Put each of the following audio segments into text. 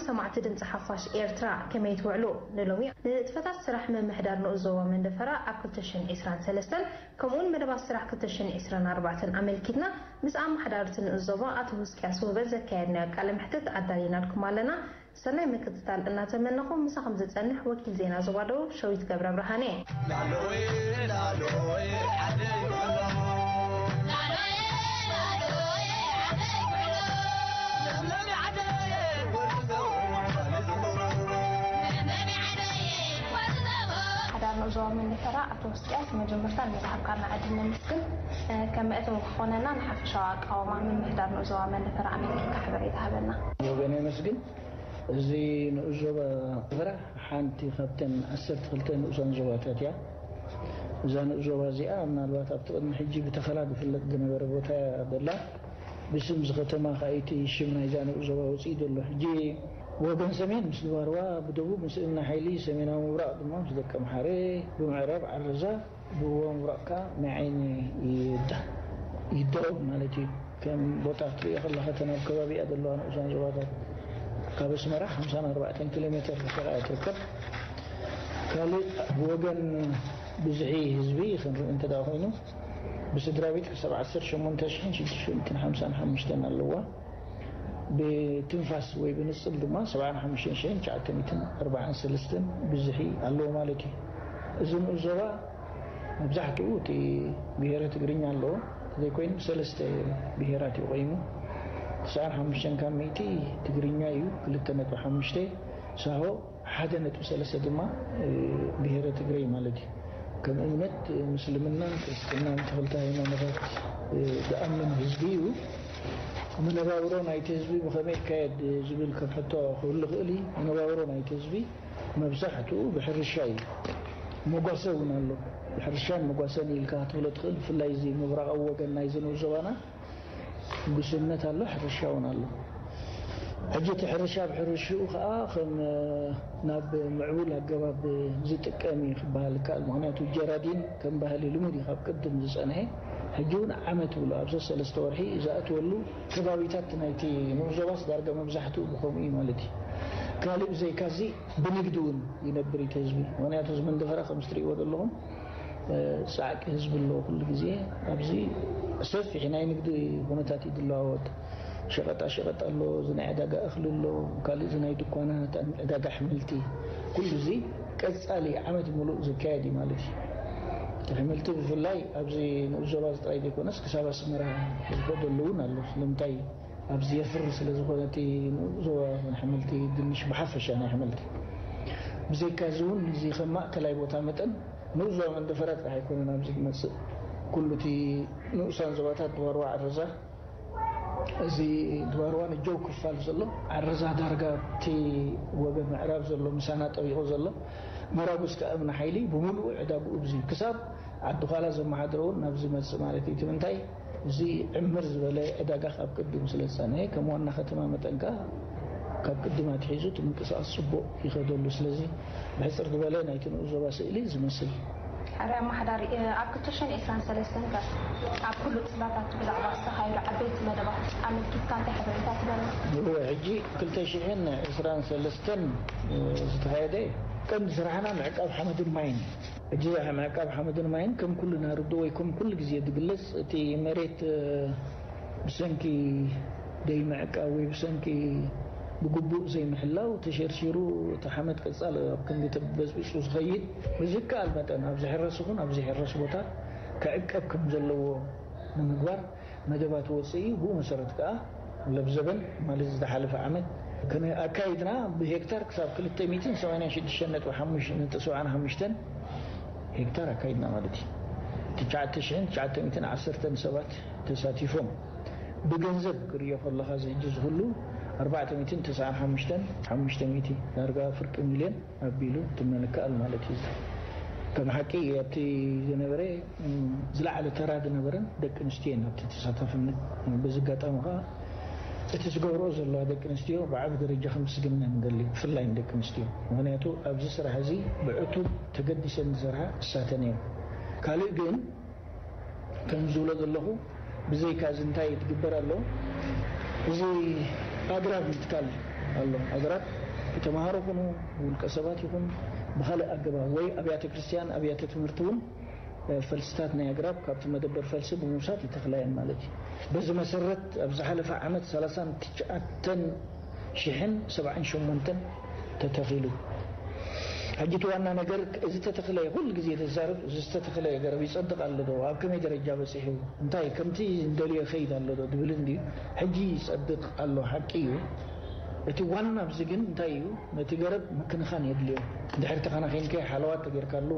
ሰማዕቲ ድምፂ ሓፋሽ ኤርትራ፣ ከመይ ትውዕሉ? ንሎሚ ንንጥፈታት ስራሕ ምምሕዳር ንኡስ ዞባ መንደፈራ ኣብ ክልተ ሽሕን ዕስራን ሰለስተን ከምኡውን መደባት ስራሕ ክልተ ሽሕን ዕስራን ኣርባዕተን ኣመልኪትና ምስ ኣመሓዳሪ እቲ ንኡስ ዞባ ኣቶ ህዝቅያስ ውህበት ዘካየድናዮ ቃለ መሕትት ኣዳሊናልኩም ኣለና። ሰናይ ምክትታል እናተመነኹ ምሳኹም ዝጸንሕ ወኪል ዜና ዞባ ደቡብ ሸዊት ገብረ ብርሃን እየ። ሓዳር ንኡስ ዞባ መንደፈራ ኣቶ ህዝቅያስ፣ መጀመርታ ንዝሃብካና ዕድል ነመስግን። ከም መእተዊ ክኾነና ንሓፈሻዊ ኣቃውማ ምምሕዳር ንኡስ ዞባ መንደፈራ ኣመልኪትካ ሓበሬታ ሃበና። ወገን የመስግን። እዚ ንኡስ ዞባ መንደፈራ ሓንቲ ካብተን ዓሰርተ ክልተ ንኡሳን ዞባታት እያ። እዛ ንኡስ ዞባ እዚኣ ምናልባት ኣብቲ ቅድሚ ሕጂ ብተኸላ ዝፍለጥ ዝነበረ ቦታ እያ ዘላ። ብስም እዚ ከተማ ከዓ እቲ ሽም ናይዛ ንኡስ ዞባ ወፂኡ ዘሎ። ሕጂ ወገን ሰሜን ምስ ድባርዋ፣ ብደቡብ ምስ እምኒ ሓይሊ፣ ሰሜናዊ ምብራቕ ድማ ምስ ደቀምሓረ፣ ብምዕራብ ዓረዛ፣ ብወ ምብራቕ ከዓ ማይ ዓይኒ ይዳ-፣ ይዳወብ ማለት እዩ። ከም ቦታ ክትሪኦ ከለኻ እተን ኣብ ከባቢኣ ዘለዋ ንኡሳን ዞባታት ካብ ኣስመራ ሓምሳን ኣርባዕተን ኪሎ ሜትር ርሒቓ እያ ትርከብ። ካልእ ብወገን ብዝሒ ህዝቢ ክንርኢ እንተ ደኣ ኮይኑ ብስድራ ቤት ክሳብ ዓሰርተ ሸሞንተ ሽሕን ሽዱሽተ ሚእትን ሓምሳን ሓሙሽተን ኣለዋ። ብትንፋስ ወይ ብንጽል ድማ ሰብዓን ሓሙሽተን ሽሕን ትሽዓተ ሚእትን ኣርባዓን ሰለስተን ብዝሒ ኣለዎ ማለት እዩ። እዚ ንኡስ ዞባ መብዛሕትኡ እቲ ብሄረ ትግርኛ ኣለዎ። እንተዘይኮይኑ ሰለስተ ብሄራት እዩ ቆይሙ። ተስዓን ሓሙሽተን ካብ ሚእቲ ትግርኛ እዩ፣ ክልተ ነጥቢ ሓሙሽተ ሳሆ፣ ሓደ ነጥቢ ሰለስተ ድማ፣ እ፣ ብሄረ ትግረ እዩ ማለት እዩ። ከም እምነት፣ እ፣ ምስልምናን ክርስትናን እቲ ክልተ ሃይማኖታት፣ እ፣ ዝኣምን ህዝቢ እዩ። መነባብሮ ናይቲ ህዝቢ ብኸመይ ይካየድ ዝብል ከም ሕቶ ክህሉ ይኽእል እዩ። መነባብሮ ናይቲ ህዝቢ መብዛሕትኡ ብሕርሻ እዩ። መጓሰ እውን ኣሎ። ብሕርሻን መጓሰን ኢልካ ክትብሎ ትኽእል። ብፍላይ እዚ ምብራቓዊ ወገን ናይዚ ንኡስ ዞባና ጉስነት ኣሎ፣ ሕርሻ እውን ኣሎ። ሕጂ እቲ ሕርሻ ብሕርሽኡ ከዓ ከም፣ እ፣ ናብ ምዕቡል ኣገባብ ዝጥቀም እዩ ክበሃል ይከኣል። ምኽንያቱ ጀራዲን ከም ባህሊ ልሙድ እዩ ካብ ቅድም ዝጸንሐ። ሕጂ እውን ዓመት ብሎ ኣብ ሰለስተ ወርሒ ዝኣትወሉ ከባቢታት ናይቲ ንኡስ ዞባስ ዳርጋ መብዛሕትኡ ብኸምኡ እዩ ማለት እዩ። ካልእ ብዘይካዚ ብንግዲ እውን ይነብር እዩ እቲ ህዝቢ። ምኽንያቱ እዚ መንደፈራ ከም እትርእይዎ ዘለኹም፣ እ፣ ጻዕቂ ህዝቢ ኣለዎ። ኩሉ ግዜ ኣብዚ ሰፊሕ ናይ ንግዲ ኩነታት እዩ ዝለዋወጥ። ሸቐጣ ሸቐጥ ኣሎ፣ እዚ ናይ ዕዳጋ እኽሊ ኣሎ፣ ካልእ እዚ ናይ ድኳናት፣ ዕዳጋ ኣሕምልቲ፣ ኩሉ እዚ ቀጻሊ ዓመት ምሉእ ዝካየድ እዩ ማለት እዩ። ኣሕምልቲ ብፍላይ ኣብዚ ንኡስ ዞባ እዚ ጥራይ ዘይኮነስ ክሳብ ኣስመራ ዝኸደሉ እውን ኣሎ። ስለምንታይ ኣብዚ የፍሪ ስለ ዝኾነ እቲ ንኡስ ዞባ ኣሕምልቲ፣ ድንሽ ብሓፈሻ ናይ ኣሕምልቲ። ብዘይካ እዚ እውን እዚ ከም ማእከላይ ቦታ መጠን ንኡስ ዞባ መንደፈራ ጥራሕ ኣይኮነን ኣብዚ ዝመጽእ። ኩሉ እቲ ንኡሳን ዞባታት ድባርዋ፣ ዓረዛ፣ እዚ ድባርዋ ንጀው ክፋል ዘሎ፣ ዓረዛ ዳርጋ እቲ ወገን ምዕራብ ዘሎ ምሳና ጠቢቑ ዘሎ፣ መራጉስ ከኣ እምኒ ሓይሊ ብምሉኡ ዕዳግኡ ብዚ ክሳብ ዓዲ ዃላ ዘመሓድሮ እውን ናብዚ መጽእ ማለት እዩ። እቲ ምንታይ እዚ ዕምር ዝበለ ዕዳጋ ካብ ቅድም ስለ ዝጸንሐ፣ ከም ዋና ከተማ መጠን ከኣ ካብ ቅድም ኣትሒዙ እቲ ምንቅስቓስ ጽቡቕ ይኸደሉ። ስለዚ ብሕጽር ዝበለ ናይቲ ንኡስ ዞባ ስእሊ ዝመስል። ሕራይ ኣመሓዳሪ፣ እ፣ ኣብ ክልተ ሽሕን ዕስራን ሰለስተን ከ ኣብ ኩሉ ጽላታት ብዛዕባ ዝተኻየዱ ዓበይቲ መደባት ኣመልኪትካ እንታይ ሓበሬታ ትህበና? እወ፣ ሕጂ ክልተ ሽሕን ዕስራን ሰለስተን፣ እ፣ ዝተኻየደ ቀንዲ ስራሕና ምዕቃብ ሓመድን ማይን እዩ። ሕጂ ምዕቃብ ሓመድን ማይን ከም ኩልና ርድኦ ወይ ከም ኩሉ ግዜ ዝግለጽ፣ እቲ መሬት፣ እ፣ ብሰንኪ ዘይምዕቃብ ወይ ብሰንኪ ብግቡእ ዘይምሕላው ተሸርሺሩ እቲ ሓመድ ቀጻሊ ኣብ ክንዲ ተበዝቢጹ ዝኸይድ፣ ብዝከኣል መጠን ኣብ ዝሕረስ ይኹን ኣብ ዘይሕረስ ቦታ ክዕቀብ ከም ዘለዎ ንምግባር መደባት ወፅእ እዩ። ብኡ መሰረት ከዓ ለብዘበን ማለት ዝተሓለፈ ዓመት ከነ-፣ ኣካይድና ብሄክታር ክሳብ ክልተ ሚእትን ሰማንያን ሽዱሽተን ነጥቢ ሓሙሽተ፣ ነጥቢ ሰብዓን ሓሙሽተን ሄክታር ኣካይድና ማለት እዩ። ትሽዓተ ሽሕን ትሽዓተ ሚእትን ዓሰርተን ሰባት ተሳቲፎም። ብገንዘብ ክርእዮ ከለኻ እዚ ሕጂ ዝህሉ ኣርባዕተ ሚእትን ተስዓን ሓሙሽተን ሓሙሽተ ሚእቲ፣ ዳርጋ ፍርቂ ሚልዮን ኣቢሉ ትመን ይከኣል ማለት እዩ። ከም ሓቂ ኣብቲ ዝነበረ፣ እም፣ ዝለዓለ ተራ ዝነበረን ደቂ ኣንስትዮ እየን ኣብቲ ተሳታፍነት። በዚ ኣጋጣሚ ከዓ እቲ ዝገብርኦ ዘለዋ ደቂ ኣንስትዮ ብዓቢ ደረጃ ከምስግነን ንደሊ፣ ብፍላይ ንደቂ ኣንስትዮ። ምኽንያቱ ኣብዚ ስራሕ እዚ ብዕቱብ ተገዲሰን ዝሰርሓ እሳተን እየን። ካልእ ግን ከም ዝብሎ ዘለኹ ብዘይካ እዚ እንታይ ትግበር ኣሎ? እዚ ኣግራብ ምትካል ኣሎ። ኣግራብ ብተምሃሮ ይኹኑ፣ ብውልቀ ሰባት ይኹን፣ ብኻልእ ኣገባብ ወይ ኣብያተ ክርስቲያን፣ ኣብያተ ትምህርቲ እውን፣ እ፣ ፈልስታት ናይ ኣግራብ ካብቲ መደበር ፈልሲ ብምውሳድ ይተኽላ እየን ማለት እዩ። በዚ መሰረት ኣብ ዝሓለፈ ዓመት ሰላሳን ትሽዓተን ሽሕን ሰብዓን ሸሞንተን ተተኺሉ። ሕጂ እቲ ዋና ነገር እዚ ተተኽለ፣ ኩሉ ግዜ ተዛረብ፣ እዚ ዝተተኽለ ገረብ ይጸድቕ ኣሎ ዶ? ኣብ ከመይ ደረጃ በጺሑ? እንታይ ከምቲ እንደልዮ ይኸይድ ኣሎ ዶ? ድብል እንድዩ። ሕጂ ይጸድቕ ኣሎ፣ ሓቂ እዩ። እቲ ዋና ኣብዚ ግን እንታይ እዩ? ነቲ ገረብ ምክንኻን የድልዮ። እንድሕር ተኸናኺንከ ሓለዋ ተጌርካሉ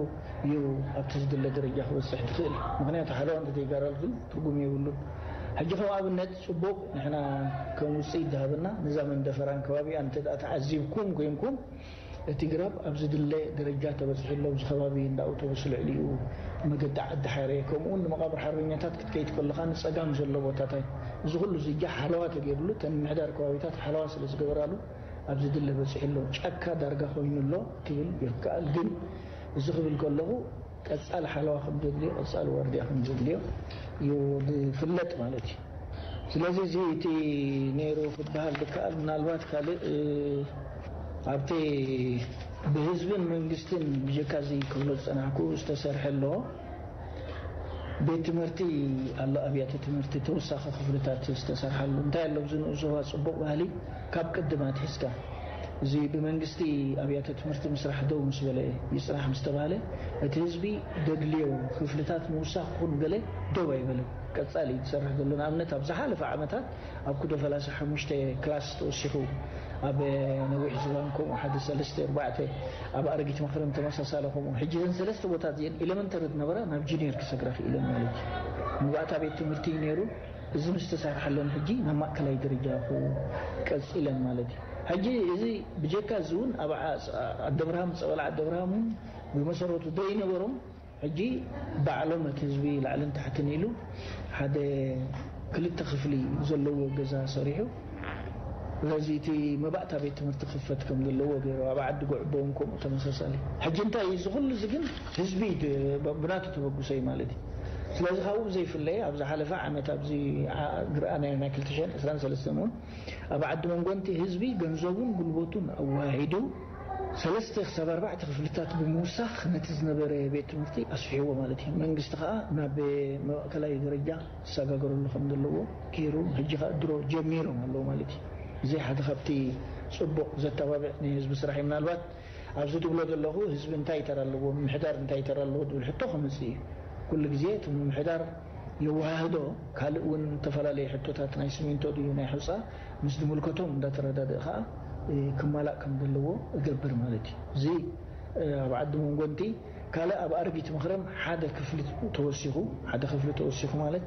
እዩ ኣብቲ ዝድለ ደረጃ ክበጽሕ ትኽእል። ምኽንያቱ ሓለዋ እንተዘይጋራልክን ትርጉም የብሉን። ሕጂ ከም ኣብነት ጽቡቕ ንሕና ከም ውጽኢት ዝሃበና ነዛ መንደፈራን ከባቢኣን እንተ ደኣ ተዓዚብኩም ኮይንኩም እቲ ግራብ ኣብ ዝድለ ደረጃ ተበጺሑ ኣሎ። ኣብዚ ከባቢ እንዳ ኣውቶቡስ ልዕሊኡ መገዲ ዓዲ ሓረ፣ ከምኡውን ንመቓብር ሓርበኛታት ክትከይድ ከለኻ ንጸጋም ዘሎ ቦታታት፣ እዚ ኩሉ እዚ እጃ ሓለዋ ተገይሩሉ፣ እተን ምምሕዳር ከባቢታት ሓለዋ ስለ ዝገበራሉ ኣብዚ ድለ በጺሑ ኣሎ። ጫካ ዳርጋ ኮይኑ ኣሎ ክብል ይከኣል። ግን እዚ ክብል ከለኹ ቀጻሊ ሓለዋ ከም ዘድልዮ፣ ቀጻሊ ዋርድያ ከም ዘድልዮ እዩ ዝፍለጥ ማለት እዩ። ስለዚ እዚ እቲ ነይሩ ክበሃል ዝከኣል፣ ምናልባት ካልእ፣ እ፣ ኣብቲ ብህዝብን መንግስትን ብጀካ እዚ ክብሎ ዝጸናሕኩ ዝተሰርሐ ኣሎ። ቤት ትምህርቲ ኣሎ፣ ኣብያተ ትምህርቲ ተወሳኺ ክፍልታት ዝተሰርሓሉ። እንታይ ኣሎ ኣብዚ ንኡስ ዞባ ጽቡቕ ባህሊ ካብ ቅድም ኣትሒዝካ፣ እዚ ብመንግስቲ ኣብያተ ትምህርቲ ምስራሕ ደው ምስ በለ ይጽናሕ ምስ ተባህለ፣ እቲ ህዝቢ ደድልዮ ክፍልታት ምውሳኽ ክኹን ገለ ደው ኣይበለን። ቀጻሊ እዩ ዝሰርሕ ዘሎ። ንኣብነት ኣብ ዝሓለፈ ዓመታት ኣብ ኩዶ ፈላሳ ሓሙሽተ ክላስ ተወሲኹ፣ ኣብ ነዊሕ ዝባን ከምኡ ሓደ ሰለስተ ኣርባዕተ፣ ኣብ ኣረጊት መኽረም ተመሳሳሊ ከምኡ። ሕጂ እዘን ሰለስተ ቦታት እዚአን ኤሌመንተሪ ዝነበራ ናብ ጁኒየር ክሰግራ ክኢለን ማለት እዩ። መባእታ ቤት ትምህርቲ እዩ ነይሩ። እዚ ምስ ተሰርሓለን ሕጂ ናብ ማእከላይ ደረጃ ክቀጽለን ማለት እዩ። ሕጂ እዚ ብጀካ እዚ እውን ኣብ ዓ-፣ ዓዲ ኣብርሃም፣ ጸበል ዓዲ ኣብርሃም እውን ብመሰረቱ ዘይነበሮም ሕጂ ባዕሎም እቲ ህዝቢ ላዕልን ታሕትን ኢሉ ሓደ ክልተ ክፍሊ ዘለዎ ገዛ ሰሪሑ፣ ስለዚ እቲ መባእታ ቤት ትምህርቲ ክፈት ከም ዘለዎ ገይሩ፣ ኣብ ዓዲ ጉዕቦ እውን ከምኡ ተመሳሳሊ። ሕጂ እንታይ እዩ እዚ ኩሉ እዚ ግን ህዝቢ ድ-፣ ብ-፣ ብናቱ ተበግሶ እዩ ማለት እዩ። ስለዚ ካብኡ ብዘይፍለየ ኣብ ዝሓለፈ ዓመት ኣብዚ ዓ-፣ ግርኣናዮ ናይ ክልተ ሽሕን ዕስራን ሰለስተን እውን ኣብ ዓዲ መንጎንቲ ህዝቢ ገንዘቡን ጉልበቱን ኣዋሂዱ ሰለስተ ክሳብ ኣርባዕተ ክፍልታት ብምውሳኽ ነቲ ዝነበረ ቤት ትምህርቲ ኣስፊሕዎ ማለት እዩ። መንግስቲ ከኣ ናብ ማእከላይ ደረጃ ዝሰጋገረሉ ከም ዘለዎ ገይሩ፣ ሕጂ ከኣ ድሮ ጀሚሮም ኣለዉ ማለት እዩ። እዚ ሓደ ካብቲ ጽቡቕ ዘተባብዕ ናይ ህዝቢ ስራሕ እዩ። ምናልባት ኣብዚ ትብሎ ዘለኹ ህዝቢ እንታይ ተራ ኣለዎ፣ ምምሕዳር እንታይ ተራ ኣለዎ ዝብል ሕቶ ክመጽእ እዩ። ኩሉ ግዜ እቲ ምምሕዳር የወሃህዶ። ካልእ እውን ዝተፈላለዩ ሕቶታት ናይ ሲሚንቶ ድዩ ናይ ሑጻ ምስ ዝምልከቶም እንዳተረዳድእ ከዓ፣ እ፣ ክማላእ ከም ዘለዎ እገብር ማለት እዩ። እዚ፣ እ፣ ኣብ ዓዲ መንጎንቲ ካልእ ኣብ ኣረጊት መኽረም ሓደ ክፍሊ ተወሲኹ፣ ሓደ ክፍሊ ተወሲኹ ማለት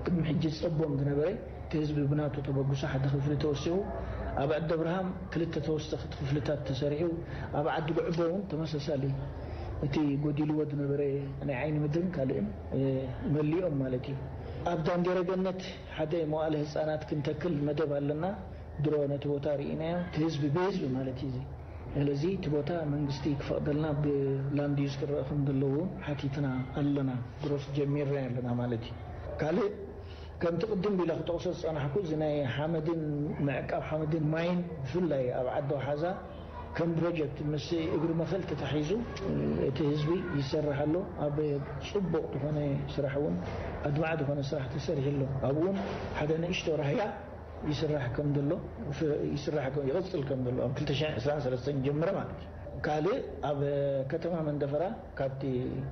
ቅድሚ ሕጂ ዝጸቦም ዝነበረ እቲ ህዝቢ ብናቱ ተበግሶ ሓደ ክፍሊ ተወሲኹ። ኣብ ዓዲ ኣብርሃም ክልተ ተወሰኽቲ ክፍልታት ተሰሪሑ። ኣብ ዓዲ ጉዕቦ እውን ተመሳሳሊ እቲ ጎዲልዎ ዝነበረ ናይ ዓይኒ ምድርን ካልእን፣ እ፣ መሊኦም ማለት እዩ። ኣብ ዳንዴረ ገነት ሓደ መዋእለ ህጻናት ክንተክል መደብ ኣለና። ድሮ ነቲ ቦታ ርኢናዮ። እቲ ህዝቢ ብህዝቢ ማለት እዩ እዚ። ስለዚ እቲ ቦታ መንግስቲ ክፈቕደልና ብላንድ ዩዝ ክረአ ከም ዘለዎ ሓቲትና ኣለና። ድሮስ ጀሚርና ኣለና ማለት እዩ። ካልእ ከምቲ ቅድም ኢለ ክጠቕሶ ዝጸናሕኩ፣ እዚ ናይ ሓመድን ምዕቃብ ሓመድን ማይን ብፍላይ ኣብ ዓዲ ወሓዛ ከም ፕሮጀክት ምስ እግሪ መኸል ተታሒዙ እቲ ህዝቢ ይሰርሕ ኣሎ። ኣብ ጽቡቕ ዝኾነ ስራሕ እውን ኣድማዕ ዝኾነ ስራሕ ተሰሪሑ ኣሎ። ኣብኡ እውን ሓደ ንእሽቶ ራህያ ይስራሕ ከም ዘሎ፣ ይስራሕ ከም፣ ይቕጽል ከም ዘሎ ኣብ ክልተ ሽሕን ዕስራን ሰለስተን ጀምረ ማለት እዩ። ካልእ ኣብ ከተማ መንደፈራ ካብቲ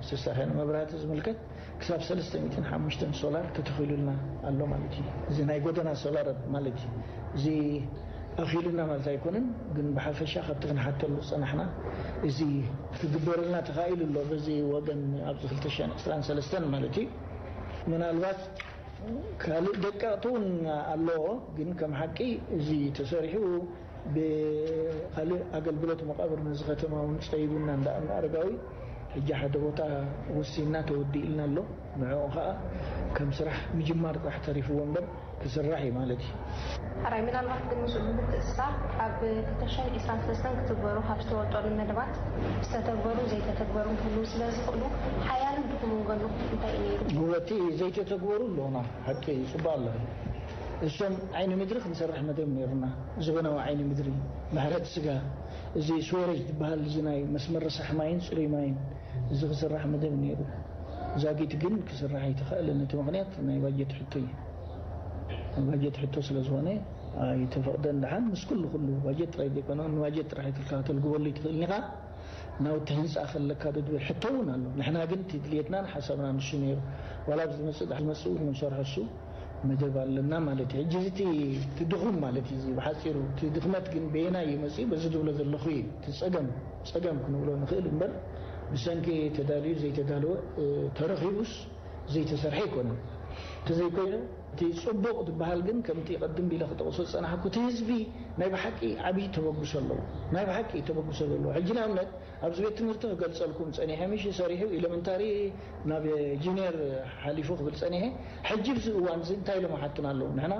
ዝተሰርሐ ንመብራህቲ ዝምልከት ክሳብ ሰለስተ ሚእትን ሓሙሽተን ሶላር ተተኺሉልና ኣሎ ማለት እዩ። እዚ ናይ ጎደና ሶላር ማለት እዩ። እዚ ኣኺሉና ማለት ኣይኮነን፣ ግን ብሓፈሻ ካብቲ ክንሓተሉ ዝጸናሕና እዚ ክግበረልና ተኻኢሉ ኣሎ። በዚ ወገን ኣብዚ ክልተ ሽሕን ዕስራን ሰለስተን ማለት እዩ። ምናልባት ካልእ ደቀቕቲ እውን ኣለዎ፣ ግን ከም ሓቂ እዚ ተሰሪሑ ብኻልእ ኣገልግሎት መቓብር ነዚ ከተማ እውን ጸይቡና እንዳ ኣምነ ኣረጋዊ ሕጂ ሓደ ቦታ ወሲንና ተወዲእልና ኣሎ። ንዕኡ ኸኣ ከም ስራሕ ምጅማር ጥራሕ ተሪፍዎ እምበር ክስራሕ እዩ ማለት እዩ። ሕራይ ምናልባት ግን ምስኡ ብምትእስሳር ኣብ ክልተ ሽሕን ዕስራን ሰለስተን ክትግበሩ ካብ ዝተወጠኑ መደባት ዝተተግበሩን ዘይተተግበሩን ክህልዉ ስለ ዝኽእሉ ሓያልን ድኹምን ወገኑ እንታይ እዩ ነይሩ? እቲ ዘይተተግበሩ ኣለዉና፣ ሓቂ እዩ፣ ጽቡቕ ኣሎ። እሶም ዓይኒ ምድሪ ክንሰርሕ መደብ ነይሩና። ዘበናዊ ዓይኒ ምድሪ፣ ምሕረት ስጋ፣ እዚ ስዌሬጅ ዝበሃል፣ እዚ ናይ መስመር ረሳሕ ማይን ጽሩይ ማይን፣ እዚ ክስራሕ መደብ ነይሩ። ዛጊት ግን ክስራሕ ኣይተኻእለን። እቲ ምኽንያት ናይ ባጀት ሕቶ እዩ። ናይ ባጀት ሕቶ ስለ ዝኾነ ኣይተፈቕደን። ደሓን ምስ ኩሉ ኩሉ ባጀት ጥራይ ዘይኮነ፣ ንባጀት ጥራሕ ኣይትልካ፣ ተልግበሉ ይትኽእል ኢኻ። ናውቲ ህንፃ ከለካ ዶ ትብል ሕቶ እውን ኣሎ። ንሕና ግን እቲ ድልየትናን ሓሳብና ንሱ ነይሩ። ዋላ ኣብዚ ዝመፅእ ዳሕ ዝመፅእ እውን ክንሰርሖ እሱ መደብ ኣለና ማለት እዩ። ሕጂ እዚ እቲ እቲ ድኹም ማለት እዩ። እዚ ብሓፂሩ እቲ ድኽመት ግን በየናይ እዩ መፅኡ? በዚ ዝብሎ ዘለኹ እዩ። እቲ ፀገም፣ ፀገም ክንብሎ ንኽእል እምበር፣ ብሰንኪ ተዳልዩ ዘይተዳለወ፣ እ፣ ተረኺቡስ ዘይተሰርሐ ኣይኮነን። እንተዘይኮይኑ፣ እቲ ጽቡቕ ዝበሃል ግን ከምቲ ቅድም ኢለ ክጠቕሶ ዝጸናሕኩ፣ እቲ ህዝቢ ናይ ብሓቂ ዓብዪ ተበግሶ ኣለዎ። ናይ ብሓቂ ተበግሶ ዘለዎ። ሕጂ ንኣብነት ኣብዚ ቤት ትምህርቲ ክገልጸልኩም ጸኒሐ፣ ምሽ ሰሪሑ ኤለመንታሪ ናብ ጂኒየር ሓሊፉ ክብል ጸኒሐ። ሕጂ ኣብዚ እዋን እዚ እንታይ ኢሎም ይሓቱና ኣለዉ? ንሕና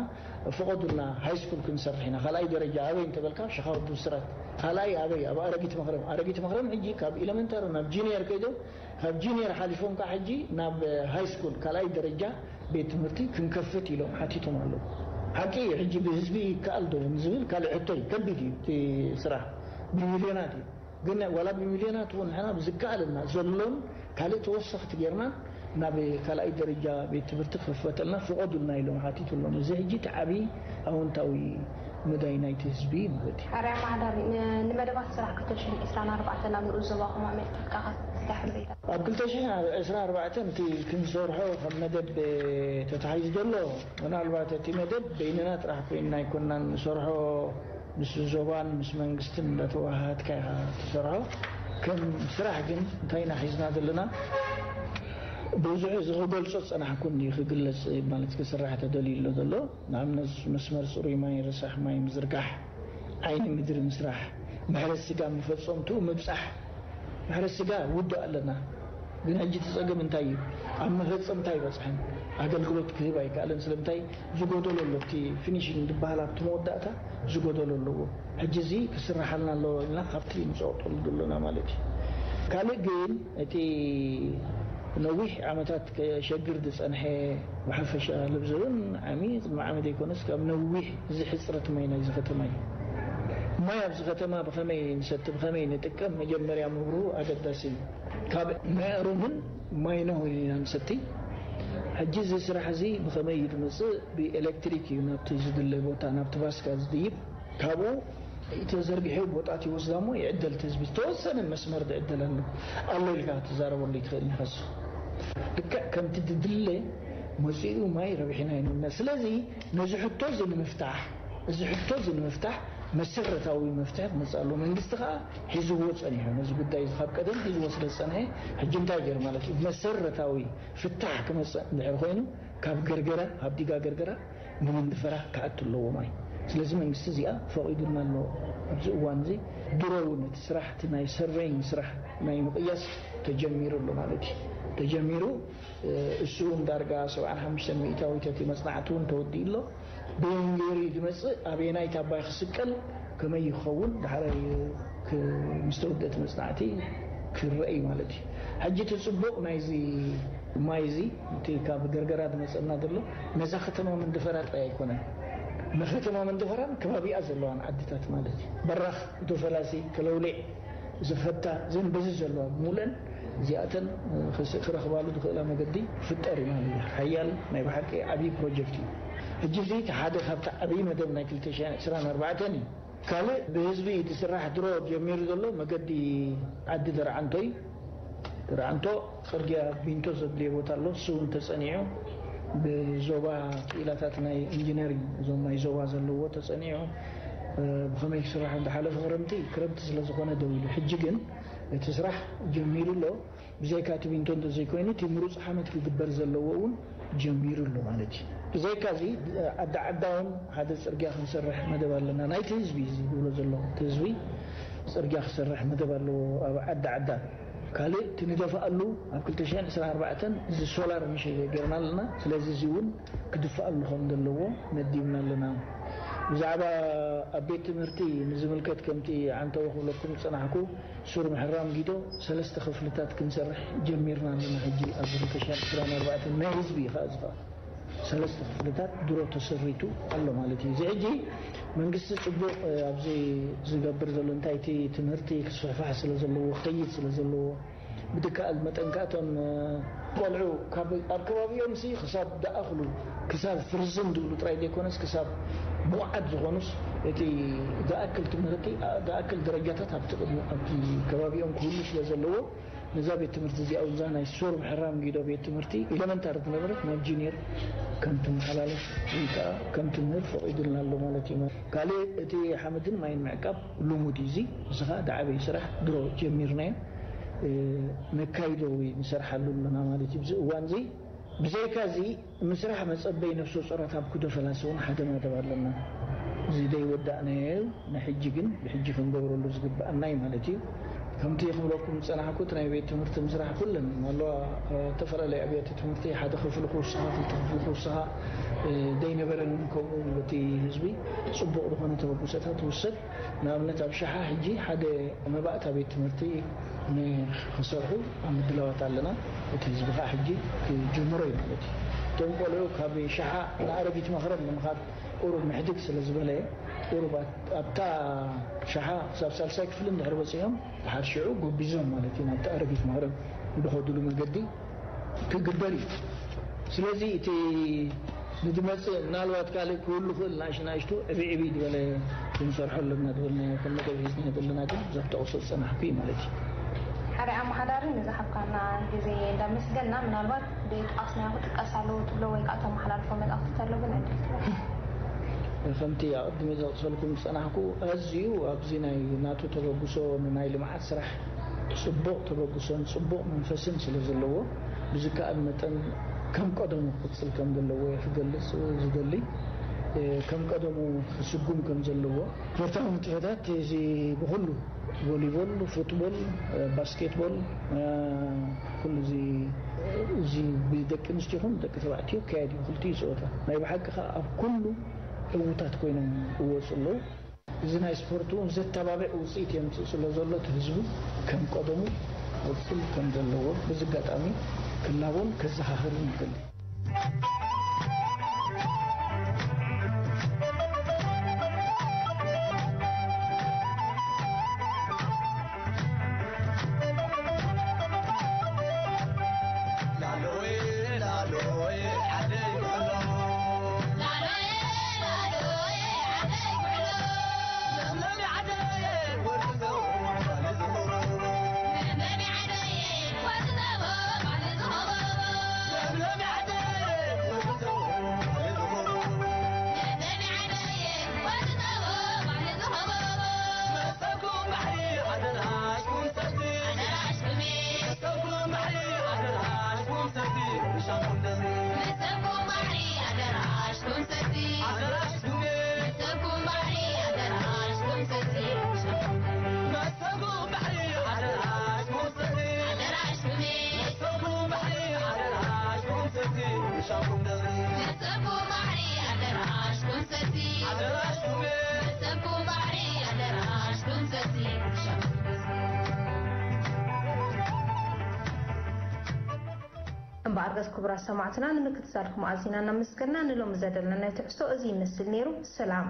ፍቐዱልና፣ ሃይ ስኩል ክንሰርሕ ኢና። ካልኣይ ደረጃ ኣበይ እንተበልካ፣ ሽኻ ወዲ ብስራት። ካልኣይ ኣበይ? ኣብ ኣረጊት መኽረም። ኣረጊት መኽረም ሕጂ ካብ ኤለመንታሪ ናብ ጂኒየር ከይዶም፣ ካብ ጂኒየር ሓሊፎም ከዓ ሕጂ ናብ ሃይ ስኩል፣ ካልኣይ ደረጃ ቤት ትምህርቲ ክንከፍት ኢሎም ሓቲቶም ኣለዉ። ሓቂ እዩ፣ ሕጂ ብህዝቢ ይከኣል ዶ ንዝብል ካልእ ሕቶ እዩ። ከቢድ እዩ እቲ ስራሕ። ብሚልዮናት እዩ። ግን ዋላ ብሚልዮናት እውን ንሕና ብዝከኣለና ዘሎን ካልእ ተወሰኽቲ ጌርና ናብ ካልኣይ ደረጃ ቤት ትምህርቲ ክኽፈተልና ፍቐዱልና ኢሎም ሓቲቱ ኣለዉ። እዚ ሕጂ እቲ ዓብዪ ኣወንታዊ መዳይ ናይቲ ህዝቢ ማለት እዩ። ኣርያ ማሕዳር፣ ን-፣ ንመደባት ስራሕ ክልተ ሽሕን ዕስራን ኣርባዕተን ኣብ ንኡስ ዞባኹም ኣመልኪትካ ከ እንታይ ሓበሬታ? ኣብ ክልተ ሽሕን ዕስራን ኣርባዕተን እቲ ክንሰርሖ ከም መደብ ተታሒዙ ዘሎ፣ ምናልባት እቲ መደብ በይንና ጥራሕ ኮይንና ኣይኮንናን ንሰርሖ፣ ምስ ዞባን ምስ መንግስትን እንዳተወሃሃድካ ኢኻ ትሰርሖ። ከም ስራሕ ግን እንታይ ኢና ሒዝና ዘለና? ብዙሕ እዚ ክገልጾ ዝጸናሕኩን እዩ ክግለጽ፣ ማለት ክስራሕ ተደልዩ ኣሎ ዘሎ። ንኣብነት መስመር ጽሩይ ማይ፣ ረሳሕ ማይ ምዝርጋሕ፣ ዓይኒ ምድሪ ምስራሕ፣ ምሕረት ስጋ መፈጸምትኡ ምብጻሕ። ምሕረት ስጋ ውዱእ ኣለና፣ ግን ሕጂ እቲ ጸገም እንታይ እዩ? ኣብ መፈጸምታ ኣይበጽሐን፣ ኣገልግሎት ክህብ ኣይከኣለን። ስለምንታይ? ዝጎደሎ ኣሎ። እቲ ፊኒሽንግ ዝበሃል ኣብቲ መወዳእታ ዝጎደሎ ኣለዎ። ሕጂ እዚ ክስርሓልና ኣለዎ ኢልና ካብቲ ንጸቕጠሉ ዘሎና ማለት እዩ። ካልእ ግን እቲ ነዊሕ ዓመታት ከሸግር ዝጸንሐ፣ ብሓፈሻ ልብ ዝብን ዓሚ፣ ቅድሚ ዓመት ዘይኮነስ ካብ ነዊሕ፣ እዚ ሕጽረት ማይ ናይዚ ከተማ እዩ። ማይ ኣብዚ ከተማ ብኸመይ ንሰቲ፣ ብኸመይ ንጥቀም፣ መጀመርያ ምብርሁ ኣገዳሲ እዩ። ካብ ማይ ኣሮምን ማይ ኖህን ኢና ንሰቲ። ሕጂ እዚ ስራሕ እዚ ብኸመይ እዩ ዝመጽእ? ብኤሌክትሪክ እዩ ናብቲ ዝድለ ቦታ፣ ናብቲ ባስካ ዝድይብ። ካብኡ ተዘርጊሑ ቦጣት ይወስዳ እሞ ይዕደል፣ እቲ ህዝቢ ዝተወሰነ መስመር ዝዕደል ኣሎ። ኣሎ ኢልካ ክትዛረበሉ ይትኽእል ኢኻ። እሱ ልክዕ ከምቲ ዝድለ መጺኡ ማይ ረቢሕና ኢና። ስለዚ ነዚ ሕቶ እዚ ንምፍታሕ፣ እዚ ሕቶ እዚ ንምፍታሕ መሰረታዊ መፍትሒ ክመጽእ ኣለዎ። መንግስቲ ከኣ ሒዝዎ ጸኒሑ፣ ነዚ ጉዳይ እዚ ካብ ቀደም ሒዝዎ ስለ ዝጸንሐ፣ ሕጂ እንታይ ገይሩ ማለት እዩ? መሰረታዊ ፍታሕ ክመጽእ እንድሕር ኮይኑ፣ ካብ ገርገራ፣ ካብ ዲጋ ገርገራ ንመንደፈራ ክኣቱ ኣለዎ ማይ። ስለዚ መንግስቲ እዚኣ ፈቒዱልና ኣሎ። ኣብዚ እዋን እዚ ድሮ እውን እቲ ስራሕ፣ እቲ ናይ ሰርቬይንግ ስራሕ ናይ ምቕያስ ተጀሚሩ ኣሎ ማለት እዩ። ተጀሚሩ፣ እ፣ እሱ እውን ዳርጋ ሰብዓን ሓሙሽተን ሚእታዊት እቲ መጽናዕቲ እውን ተወዲኡ ኣሎ። በየን ገይሩ እዩ ዝመጽእ፣ ኣበየናይ ታባይ ክስቀል፣ ከመይ ይኸውን፣ ዳሕራይ ክ-፣ ምስ ተወደአ እቲ መጽናዕቲ ክረአ እዩ ማለት እዩ። ሕጂ እቲ ጽቡቕ ናይዚ ማይ እዚ፣ እቲ ካብ ገርገራ ዝመጸና ዘሎ፣ ነዛ ከተማ መንደፈራ ጥራይ ኣይኮነን። ንከተማ መንደፈራን ከባቢኣ ዘለዋን ዓድታት ማለት እዩ። በራኽ፣ ዶፈላሲ፣ ከለውሌዕ፣ ዝፈታ፣ ዘን በዚ ዘለዋ ሙለን እዚኣተን ክስ-፣ ክረኽባሉ ዝኽእላ መገዲ ክፍጠር እዩ ማለት እዩ። ሓያል ናይ ብሓቂ ዓብዪ ፕሮጀክት እዩ። ሕጂ እዚ እቲ ሓደ ካብቲ ዓብዪ መደብ ናይ ክልተ ሽሕን ዕስራን ኣርባዕተን እዩ። ካልእ ብህዝቢ እቲ ስራሕ ድሮ ጀሚሩ ዘሎ መገዲ ዓዲ ደርዓንቶ እዩ። ደርዓንቶ ጽርግያ ቢንቶ ዘድልዮ ቦታ ኣሎ። እሱ እውን ተጸኒዑ ብዞባ ክኢላታት ናይ ኢንጂነሪንግ እዞም ናይ ዞባ ዘለዎ ተጸኒዑ፣ እ፣ ብኸመይ ክስራሕ እንዳ ሓለፈ ክረምቲ፣ ክረምቲ ስለ ዝኾነ ደው ኢሉ። ሕጂ ግን እቲ ስራሕ ጀሚሩ ኣሎ። ብዘይካ እቲ ቢንቶ እንተዘይኮይኑ፣ እቲ ምሩጽ ሓመድ ክግበር ዘለዎ እውን ጀሚሩ ኣሎ ማለት እዩ። ብዘይካ እዚ፣ ዓዲ ዓዳ እውን ሓደ ጽርግያ ክንሰርሕ መደብ ኣለና። ናይቲ ህዝቢ እዚ ዝብሎ ዘለኹ፣ እቲ ህዝቢ ጽርግያ ክሰርሕ መደብ ኣለዎ ኣብ ዓዲ ዓዳ። ካልእ እቲ ንደፍኣሉ ኣብ ክልተ ሽሕን ዕስራን ኣርባዕተን እዚ ሶላር ምሽ ገይርና ኣለና። ስለዚ እዚ እውን ክድፍኣሉ ከም ዘለዎ መዲብና ኣለና። ብዛዕባ ኣብ ቤት ትምህርቲ ንዝምልከት ከምቲ ዓንተቦ ክብለኩም ዝጸናሕኩ ሱር ምሕራም ጊዶ ሰለስተ ክፍልታት ክንሰርሕ ጀሚርና ኣለና። ሕጂ ኣብ ክልተ ሽሕን ዕስራን ኣርባዕተን ናይ ህዝቢ እዩ ከኣ እዚ ከኣ። ሰለስተ ክፍልታት ድሮ ተሰሪቱ ኣሎ ማለት እዩ። እዚ ሕጂ መንግስቲ ጽቡቕ ኣብዚ ዝገብር ዘሎ እንታይ፣ እቲ ትምህርቲ ክስፍሕፋሕ ስለ ዘለዎ፣ ክኸይድ ስለ ዘለዎ፣ ብድከኣል መጠን ከኣቶም ቆልዑ ኣብ ከባቢኦም ሲ ክሳብ ደኣኽሉ፣ ክሳብ ፍርዝን ዝብሉ ጥራይ ዘይኮነስ ክሳብ ብቑዓት ዝኾኑስ እቲ ዝኣክል ትምህርቲ፣ ዝኣክል ደረጃታት ኣብቲ ከባቢኦም ክህሉ ስለ ዘለዎ፣ ነዛ ቤት ትምህርቲ እዚኣ፣ እዛ ናይ ሶር ምሕራም ጊዶ ቤት ትምህርቲ ኤለመንታሪ ዝነበረት ናብ ጁኒየር ከም ትመሓላለፍ ወይ ከዓ ከም ትምህር ፈቒዱልና ኣሎ ማለት እዩ። ካልእ እቲ ሓመድን ማይን ምዕቃብ ልሙድ እዩ። እዚ እዚ ከዓ ዝዓበየ ስራሕ ድሮ ጀሚርናዮ፣ ነካይዶ ወይ ንሰርሓሉ ኣለና ማለት እዩ። እዚ እዋን እዚ ብዘይካ እዚ ምስራሕ መጸበይ ነፍሰ ጾራት ኣብ ኩዶ ፈላሲ እውን ሓደ መደብ ኣለና። እዚ ዘይወዳእናዮ እዩ። ንሕጂ ግን ብሕጂ ክንገብረሉ ዝግብኣና እዩ ማለት እዩ። ከምቲ ክብለኩም ዝጸናሕኩ፣ እቲ ናይ ቤት ትምህርቲ ምስራሕ ኩለን ኣለዋ። እተፈላለየ ኣብያተ ትምህርቲ ሓደ ክፍሊ ክውስኻ፣ ክልተ ክፍሊ ክውስኻ፣ ዘይነበረን እውን ከምኡ በቲ ህዝቢ ጽቡቕ ዝኾነ ተበግሶታት ትውሰድ። ንኣብነት ኣብ ሸሓ ሕጂ ሓደ መባእታ ቤት ትምህርቲ ንክሰርሑ ኣብ ምድላዋት ኣለና። እቲ ህዝቢ ከዓ ሕጂ ክጅምሮ እዩ ማለት እዩ። እቶም ቆልዑ ካብ ሸሓ ንኣረጊት መኽረብ ንምኻድ ቁሩብ ምሕድግ ስለ ዝበለ፣ ቁሩብ ኣብታ ሸሓ ክሳብ ሳልሳይ ክፍሊ እንድሕር በፂሖም፣ ድሓር ሽዑ ጎቢዞም ማለት እዩ ናብቲ ኣረጊት መኽረብ ዝኸድሉ መገዲ ክግበር እዩ። ስለዚ እቲ ንዝመፅእ ምናልባት ካልእ ክህሉ ክእል ንኣሽ ንኣሽቱ ዕብይ ዕብይ ዝበለ ክንሰርሖ ኣለና ዝበልናዮ ከም መደብ ሒዝናዮ ዘለና ግን ዘብተቑሶ ዝፀናሕኩ እዩ ማለት እዩ። ሓደ ኣመሓዳሪ ንዝሃብካና ግዜ እንዳመስገና፣ ምናልባት ብጣቕስናዮ ክጥቀስ ኣለዎ ትብሎ ወይ ከዓ ተመሓላልፎ መልእኽቲ ተሎ ግን ዕድል ትበል። ከምቲ ኣቐድሚ ዘቕሰልኩም ዝፀናሕኩ ኣዝዩ ኣብዚ ናይ ናቱ ተበግሶ ንናይ ልምዓት ስራሕ ፅቡቕ ተበግሶን ፅቡቕ መንፈስን ስለ ዘለዎ ብዝከኣል መጠን ከም ቀደሙ ክቕፅል ከም ዘለዎ እየ ክገልፅ ዝደሊ። ከም ቀደሙ ክስጉም ከም ዘለዎ ስፖርታዊ ንጥፈታት እዚ ብኩሉ ቮሊቦል፣ ፉትቦል፣ ባስኬትቦል፣ ኩሉ እዚ እዚ ብደቂ ኣንስትዮ ይኹን ደቂ ተባዕትዮ ክካየድ እዩ። ክልቲኡ ፀወታ ናይ ብሓቂ ከዓ ኣብ ኩሉ ዕዉታት ኮይኖም ይወፁ ኣለዉ። እዚ ናይ ስፖርት እውን ዘተባብዕ ውፅኢት የምፅእ ስለ ዘሎ እቲ ህዝቡ ከም ቀደሙ ክቕፅል ከም ዘለዎ በዚ ኣጋጣሚ ክላቦን ከዘኻኽርን ይደሊ። እምበኣርከስ ክቡራት ሰማዕትና ንምክትታልኩም ኣዚና እናመስገና ንሎሚ ዘደለናይ ትሕዝቶ እዚ ይመስል ነይሩ። ሰላም።